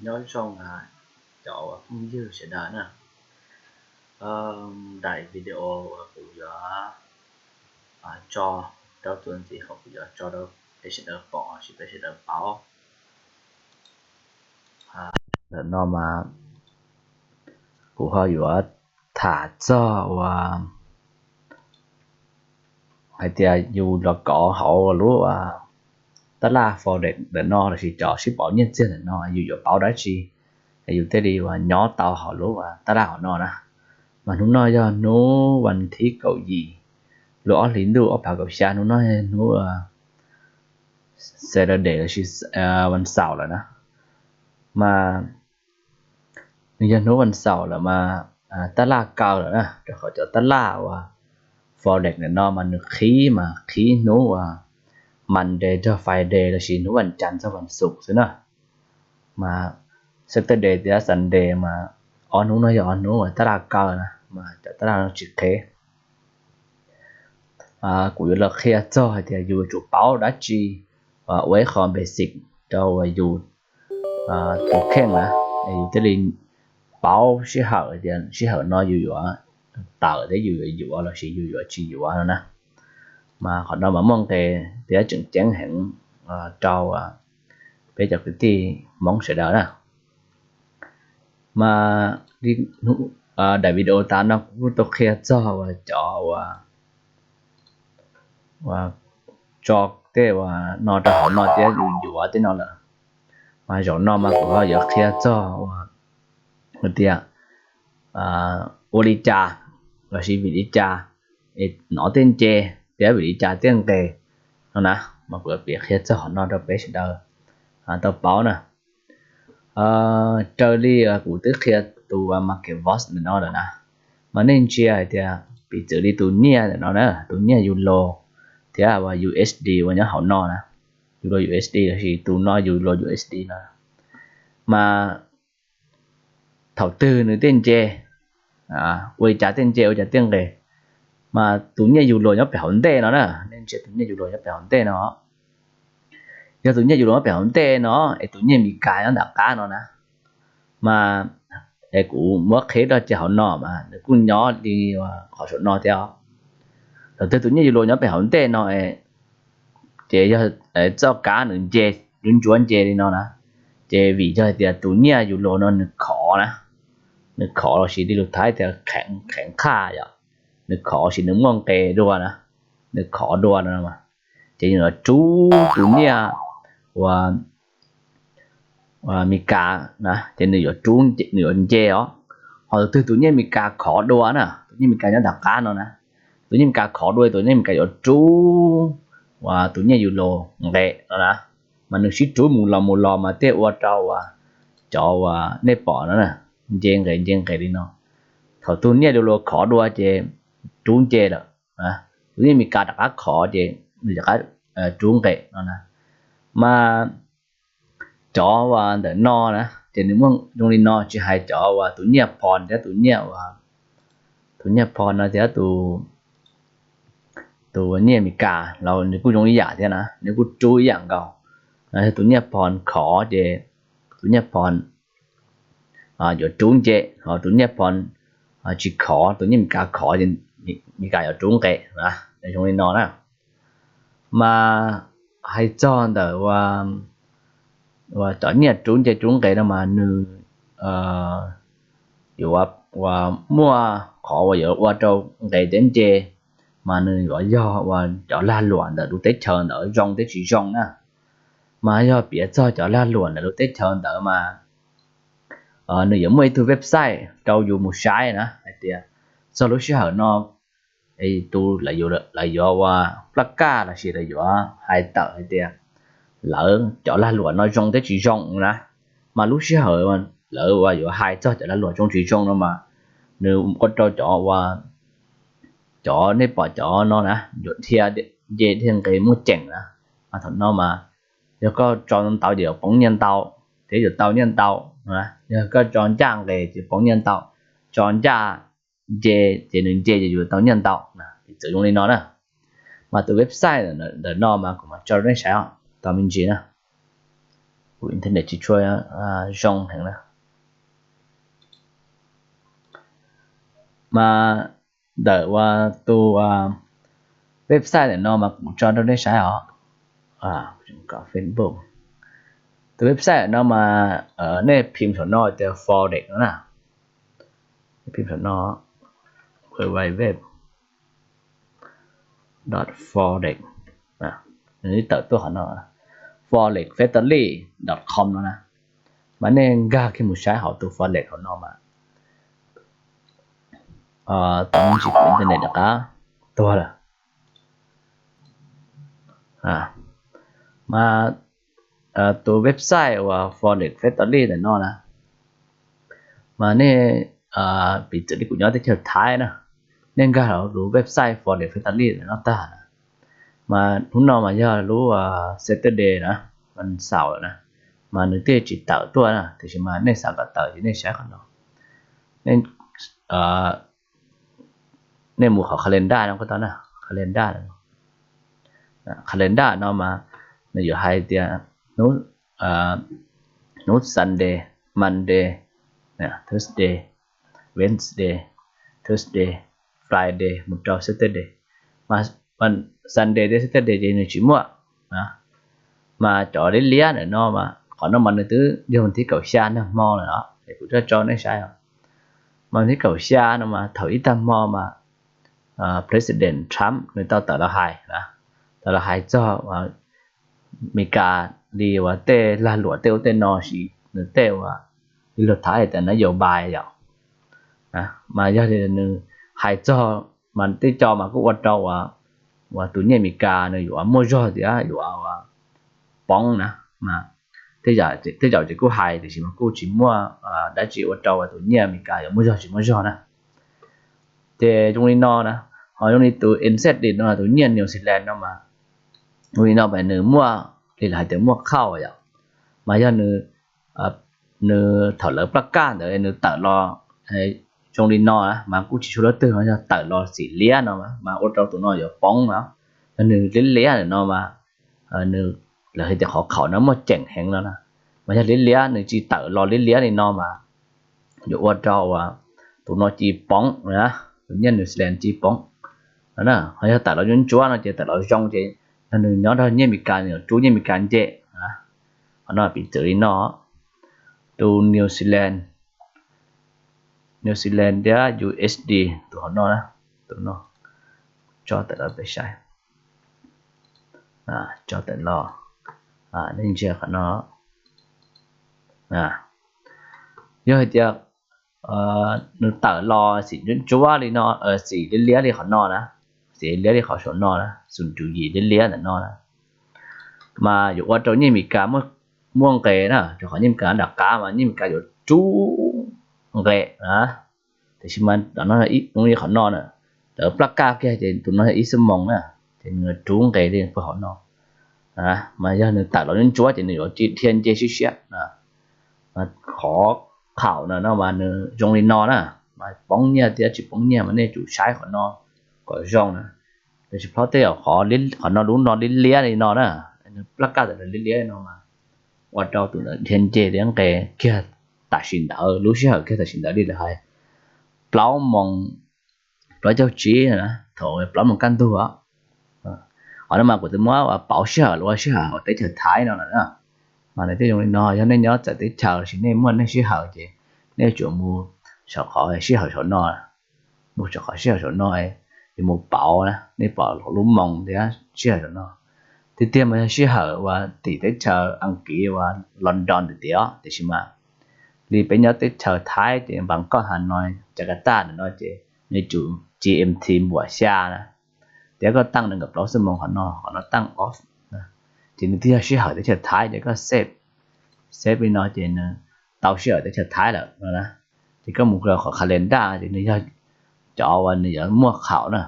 Nyob zoo cov phooj ywg sawv daws na. Daim video uas kuv yuav tso rau txuas ntxiv hauv, kuv yuav tso rau peb sawv daws pom, peb sawv daws paub. Ntawm no mas kuv ho yuav tham txog uas hais tias yus los kov hauv lub tab laj forex ntawm no lossis cov sib pauv nyiaj txiag ntawm no yus yuav paub dab tsi, yus thiaj li uas nyob tau hauv lub tab laj hauv no na. Mas hnub no yog hnub vas thib kaum yim lub ob hlis ntuj ob phav kaum xya, hnub no yog hnub Saturday lossis vas xaum lawm na. Mas nws yog hnub vas xaum lawm mas tab laj kaw lawm na, rau qhov cov tab laj uas forex ntawm no mas nws qhib mas qhib hnub uas Monday txog Friday lossis hnub vas cas txog vas xuv xwb na. Mas Saturday thiab Sunday mas ob hnub no yog ob hnub uas tab laj kaw na, mas cov tab laj no tsis qheb. Kuv yuav los qhia txog hais tias yus yuav tsum paub dab tsi ua ib qho basic rau uas yus tus kheej na, yus thiaj li paub sij hawm tias sij hawm no yus yuav tawm thiab yus yuav yuav lossis yus yuav tsis yuav no na. Mas qhov no mas muaj nqis thiab tseem ceeb heev rau peb cov kwv tij Hmoob sawv daws na. Mas daim video tas no kuv kuj tau qhia txog uas cov uas tso tej uas no rau hauv no thiab yus yuav tej no lawm. Mas zaum no mas kuv ho yuav qhia txog uas tias ua li cas lossis vim li cas es hnov tej nce thiab vim li cas tej nqes no na. Mas kuv yuav piav qhia txog qhov no rau peb sawv daws tau paub na. Raws li kuv twb qhia tus market watch ntawm no lawm na, mas nej ntsia hais tias piv txwv li tus nyiaj ntawm no na, tus nyiaj Euro thiab uas U S D uas nyob hauv no na, Euro U S D lossis tus no Euro U S D no, mas thaum twg nws tej nce, ua li cas tej nce ua cas tej nqes, mas tus nyiaj Euro nyob pem hauv ntej no na, nej ntsia tus nyiaj Euro nyob pem hauv ntej no, yog tus nyiaj Euro nyob pem hauv ntej no es tus nyiaj Meskas nyob nram qab no na, mas es kuv muab qhib rau ces hauv no mas nws kuj nyob li qhov saum no thiab os. Thaum twg tus nyiaj Euro nyob pem hauv ntej no ces yog txoj kab nws nce, ntsuab nce li no na, ces vim yog hais tias tus nyiaj Euro no nws khov na, nws khov lossis li lus Thaib tias kheev qhaj yom, nws khov lossis nws muaj nqes dua na, nws khov dua no, ces nws yuav rub tus nyiaj ua Meskas na ces nws yuav rub, nws yuav nce os. Ho tus twg tus nyiaj Meskas khov dua na, tus nyiaj Meskas nyob nram qab no na, tus nyiaj Meskas khov dua, tus nyiaj Meskas yuav rub ua tus nyiaj Euro nqes no na. Mas nws sib rub mus los mus los mas thiaj ua rau uas cov uas nej pom no na, nce nqes nce nqes li no. Thaum tus nyiaj Euro khov dua ces rub nce lawm, tus nyiaj Meskas rov qab khov ces nws rov qab rub nqes no na. Mas cov uas ntawm no na ces nws muaj zoo li no, tsis hais cov uas tus nyiaj Pon thiab tus nyiaj, tus nyiaj Pon no thiab tus nyiaj Meskas los nws kuj zoo ib yam thiab na, nws kuj rub ib yam nkaus. Tus nyiaj Pon khov ces tus nyiaj Pon yuav rub nce, ho tus nyiaj Pon tsis khov, tus nyiaj Meskas khov ces Meskas yuav rub nqes, zoo li no na. Mas hais txog ntawm uas cov nyiaj rub nce rub nqes no mas nws yuav muaj qhov uas yuav ua rau nqes thiab nce, mas nws yuav yog uas cov lag luam ntawm lub teb chaws ntawd zoo thiab tsis zoo na. Mas yog piav txog cov lag luam ntawm lub teb chaws ntawd mas nws yuav muaj ib tug website rau yus mus saib na, hais tias txog lub sij hawm no tus lawv yuav ua plaj kaj lossis lawv yuav hais tawm hais tias lawv cov lag luam no zoo thiab tsis zoo na. Mas lub sij hawm lawv uas yuav hais txog cov lag luam zoo tsis zoo no mas nws ua rau cov uas, cov nej pom cov no na, yuav dhia nce dhia nqes muaj ceem na. Mas thaum no mas yog koj tso ntau ces yuav poob nyiaj ntau, thiab yuav tau nyiaj ntau. Yog koj tso ncaj nqes ces poob nyiaj ntau, tso ncaj nce ces nws nce ces yuav tau nyiaj ntau. Piv txwv zoo li no na. Mas tus website ntawm no mas kuv mam tso rau nej saib os, tos me ntsis na. Kuv internet tsis tshua zoo heev na. Mas ntawm uas tus website ntawm no mas kuv tso rau nej saib os. Facebook, tus website ntawm no mas nej phim saum no tias forex no na. Phim saum no, www forex, nws tawm tuaj qhov no, forex factory dot com no na. Mas nej nkag kiag mus saib hauv tus forex hauv no mas, tus internet rov qab tuag lawm. Mas tus website uas forex factory ntawm no na, mas nej, piv txwv li kuv nyob teb chaws Thaib na, nej nkag hauv tus website forex factory ntawm no tag na, mas hnub no mas yog lub Saturday na, vas xaum lawm na, mas nws thiaj tsis tawm tuaj na, tiam sis mas nej xav kom tawm ces nej saib qhov no. Nej mus qhov calendar no, calendar, calendar no mas nws yuav hais tias hnub Sunday, Monday, Thursday, Wednesday, Thursday, Friday mus rau Saturday. Mas Sunday thiab Saturday ces nws tsis muaj. Mas cov liab liab ntawm no mas qhov no mas nws twb yog thib kaum xya nag hmo lawm os, es kuv tso tso nej saib os. Mas thib kaum xya no mas thaum ib tag hmo mas President Trump nws tau tawm los hais, tawm los hais txog Meskas li uas tej lag luam tej ub tej no, sis nws tej uas li luag Thaib tias nab yau npai yom. Mas yog li nws hais txog mas tej co mas kuj ua rau uas tus nyiaj Meskas nws yuav muaj zog thiab yuav poob na. Mas tej zaum ces kuj hais tiam sis mas kuj tsis muaj dab tsi ua rau uas tus nyiaj Meskas yuav muaj zog tsis muaj zog na. Ces zoo li no na, ho zoo li tus N Z no, tus nyiaj New Zealand no mas, zoo li no mas nws muaj li lawv hais tias muaj khauj yom. Mas yog nws, nws thaum lawv plaj kaj ntawd nws tawm los zoo li no na mas kuj tsis tshua lub twg, yog tawm los xim liab no mas ua rau tus no yuav poob no. Yog nws liab liab ntawm no mas nws, lawv hais tias qhov khaum no muaj ceem heev no na. Mas yog liab liab nws tsis tawm los liab liab li no mas yuav ua rau uas tus no ci poob na, tus nyiaj New Zealand ci poob. Ho yog tawm los ntsuab ntsuab no ces tawm los zoo ces yog nws nyob rau nyiaj Meskas nws yuav rub nyiaj Meskas nce. Qhov no piv txwv li no, tus New Zealand, New Zealand thiab U S D, tus hauv no na, tus no, tso tawm los peb saib, tso tawm los, nej ntsia qhov no. Yog hais tias nws tawm los xim ntsuab ntsuab li no, xim liab liab li qhov no na, xim liab li qhov saum no na, xim ntsuab yim liab liab ntawm no na, mas yuav ua rau nyiaj Meskas muaj nqe na, rau qhov nyiaj Meskas nram qab mas nyiaj Meskas yuav rub nqe na. Tiam sis mas no zoo li qhov no na, lawv plaj kaj kiag ces tus no yog ib xuab moos na, ces nws rub nqe li puag hauv no. Mas yog nws tawm los ntsuab ces nws yuav dhia nce siab siab. Mas qhov khaum no no mas nws zoo li no na, mas poob nyiaj thiab tsis poob nyiaj mas nej tsum saib qhov no kom zoo na. Tiam sis plhob tej zaum qhov no lub no liab liab li no na, nws plaj kaj ntawm liab liab li no mas ua rau tus ntawd dhia nce thiab nqe kiag tam sim ntawd, lub sij hawm kiag tam sim ntawd li lawv hais plaub moos plaub caug tsib na, thaum plaub moos kaj ntug. Qhov no mas kuv twb muab pauv sij hawm los ua sij hawm hauv teb chaws Thaib no lawm na. Mas nws thiaj zoo li no, yog nej nyob txawv teb chaws los sis nej muaj nej sij hawm ces nej tsuas mus saum qhov sij hawm saum no, mus saum qhov sij hawm saum no, yuav mus pauv na, nej pauv lub moos thiab sij hawm saum no. Tiag tiag mas yog sij hawm uas tim teb chaws Askiv uas London tiag tiag, tiam sis mas li peb nyob teb chaws Thaib ces Npab Koj, Has Nois, Jakarta ntawm no ces nws tsum G M T npuam xya na. Ces koj taaj nees nkaum plaub xuab moos qhov no, qhov no taaj off, ces nws thiaj yog sij hawm teb chaws Thaib ces koj save, save li no ces nws tau sij hawm teb chaws Thaib lawm no na. Ces koj mus qhov calendar ces nws yog cov uas nws yuav muaj khaum na.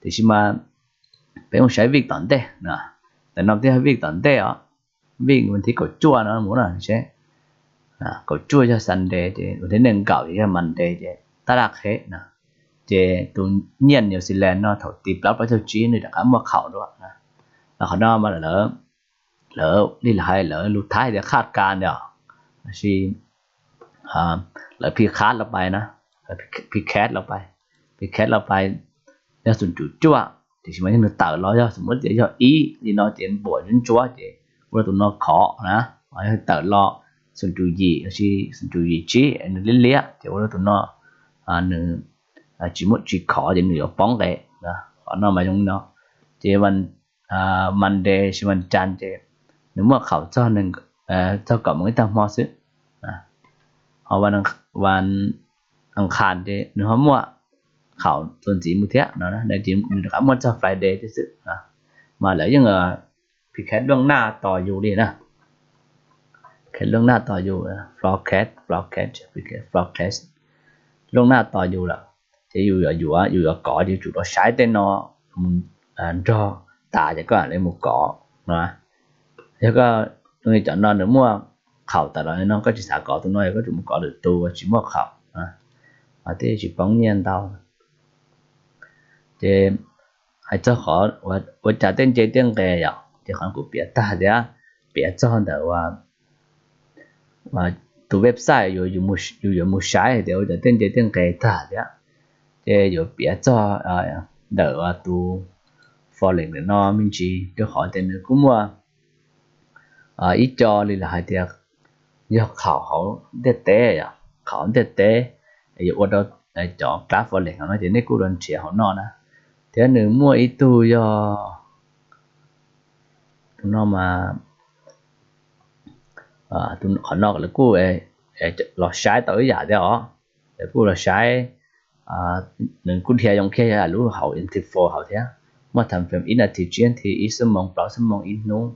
Tiam sis mas peb mus saib vij tom ntej, ntawm no thiaj yog vij tom ntej os. Vij vas thib kaum cuaj no mus na seb, kaum cuaj yog Sunday ces vas thib nees nkaum yog Monday ces tab laj qheb na. Ces tus nyiaj New Zealand no thaum ti plaub plaub caug tsib nws rov qab muaj khaum dua. Qhov no mas lawv lawv li lawv hais lawv lus Thaib tias khaj kas ntawd, lossis lawv phi khab los pais na, phi khab los pais, phi khab los pais yog xoom cum cuaj, tiam sis mas yog nws tawm los yog xom muab tias yog ib li no ces npuam ntsuab ntsuab ces ua rau tus no khov na. Yog tawm los xoom cum yim lossis xoom cum yim tsib nws liab liab ces ua rau tus no nws tsis muaj tsis khov ces nws yuav poob nqe. Qhov no mas zoo li no. Ces Monday lossis vas cas ces nws muaj khaum txog, txog kaum moos ib tag hmo xwb. Ho vas ankhas ces nws ho muaj khaum txuas ntxiv mus thiab no, nws rov qab muaj txog Friday thiab xwb. Mas lawv yeej phi khab luaj naj tos yus li na, khab luaj naj tos yus, forecast, forecast, forecast luaj naj tos yus lawm. Ces yus yuav, yus yuav kov ces yuav tsum los saib tej no mus nrog tas ces koj mam li mus kov no. Yog koj zoo li cov no nws muaj khaum tawm los li no koj tsis xav kov tus no yog koj tsum mus kov lwm tus uas tsis muaj khaum, thiaj tsis poob nyiaj ntau. Ces hais txog qhov ua cas tej nce tej nqe yom, ces qhov kuv piav tag thiab, piav txog ntawm tus website yus yuav mus saib hais tias ua cas tej nce tej nqe tag thiab, ces yuav piav txog ntawm tus forex ntawm no me ntsis rau qhov tias nws kuj muaj ib co li lawv hais tias yog khaum hauv ntiaj teb, khaum hauv ntiaj teb yuav ua rau cov kab forex hauv no ces nej kuj los nrhiav hauv no na. Thiab nws muaj ib tug yog tus no mas qhov no lawv kuj los saib tau ib yam thiab os. Lawv kuj los saib, nws kuj dhia zoo kiag yog lub hauv M T four hauv thiab, muaj time frame ib nas this, tsib nas this, ib xuab moos, plaub xuab moos, ib hnub,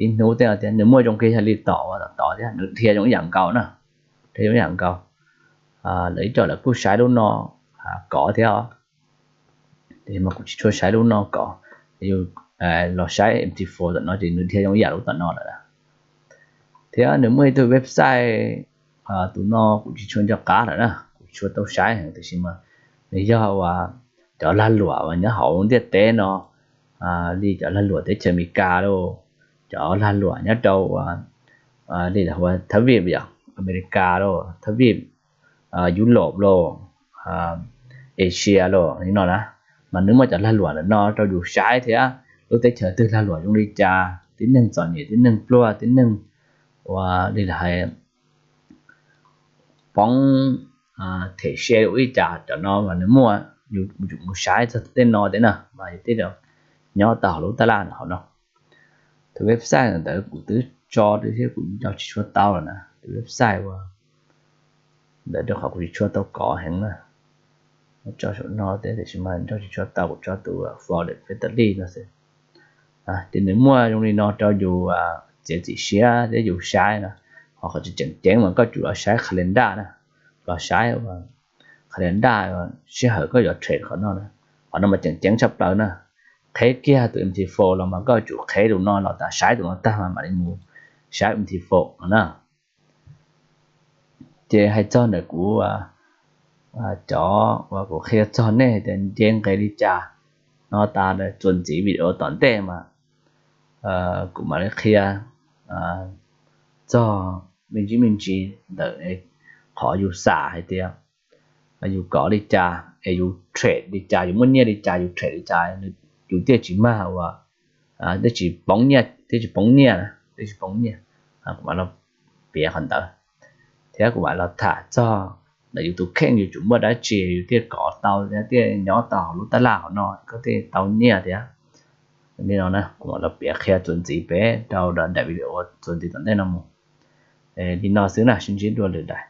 ib hnub tej no thiab. Nws muaj zoo kiag yog li tom uas tom tod thiab, nws dhia zoo ib yam nkaus na, dhia zoo ib yam nkaus. Lawv ib co lawv kuj saib lub no kov thiab os. Tiam sis mas kuv tsis tshua saib lub no kov, yus los saib M T four tom no ces nws dhia zoo ib yam lub tom no lawm. Thiab nws muaj ib tug website, tus no kuv tsis tshua nco qab lawm na, kuv tsis tshua tau saib heev tiam sis mas nws yog uas cov lag luam uas nyob hauv ntiaj teb no, li cov lag luam teb chaws Amelikas lauj, cov lag luam nyob rau li thab vij yom, Amelikas lauj, thab vij, Yulop lauj, Asia lauj li no na. Mas nws muaj cov lag luam ntawm no rau yus saib thiab, lub teb chaws twg lag luam zoo li cas, tib neeg txom nyem, tib neeg pluag, tib neeg uas li lawv hais poob them se ua li cas, cov no mas nws muaj, yus tsum mus saib txog tej no thiab na mas yus thiaj nyob tau hauv lub tab laj hauv no. Tus website ntawd kuv twb tso thiab kuv nco tsis tshua tau lawm na, tus website uas ntawd rau qhov kuv tsis tshua tau kov heev na. Tso saum no thiab tiam sis mas nco tsis tshua tau, kuv tso tus Forex Factory no xwb. Ces nws muaj zoo li no rau yus txiav txim siab thiab yus saib na. Ho qhov tseem ceeb mas koj tsum los saib calendar na, los saib calendar sij hawm koj yuav trade qhov no na. Qhov no mas tseem ceeb tshaj plaws na. Qheb kiag tus M T four los mas koj tsum qheb tus no los tas, saib tus no tag mas mam li mus saib M T four no na. Ces hais txog ntawm kuv cov uas kuv qhia txog nej tias nce nqe li cas no tas, txuas ntxiv video tom ntej mas kuv mam li qhia txog me ntsis me ntsis ntawm qhov yus xam hais tias yus kov li cas es yus trade li cas, yus muaj nyiaj li cas yus trade li cas, yus thiaj tsis mag uas, thiaj tsis poob nyiaj, thiaj tsis poob nyiaj, thiaj tsis poob nyiaj. Kuv mam los piav qhov ntawd, thiab kuv mam los tham txog ntawm yus tus kheej yus tsum muaj dab tsi yus thiaj kov tau thiab thiaj nyob tau hauv lub tab laj hauv no koj thiaj tau nyiaj thiab. Li no na kuv mam los piav qhia txuas ntxiv peb rau daim video txuas ntxiv tom ntej no mus. Li no xwb na, sib ntsib dua lwm daim.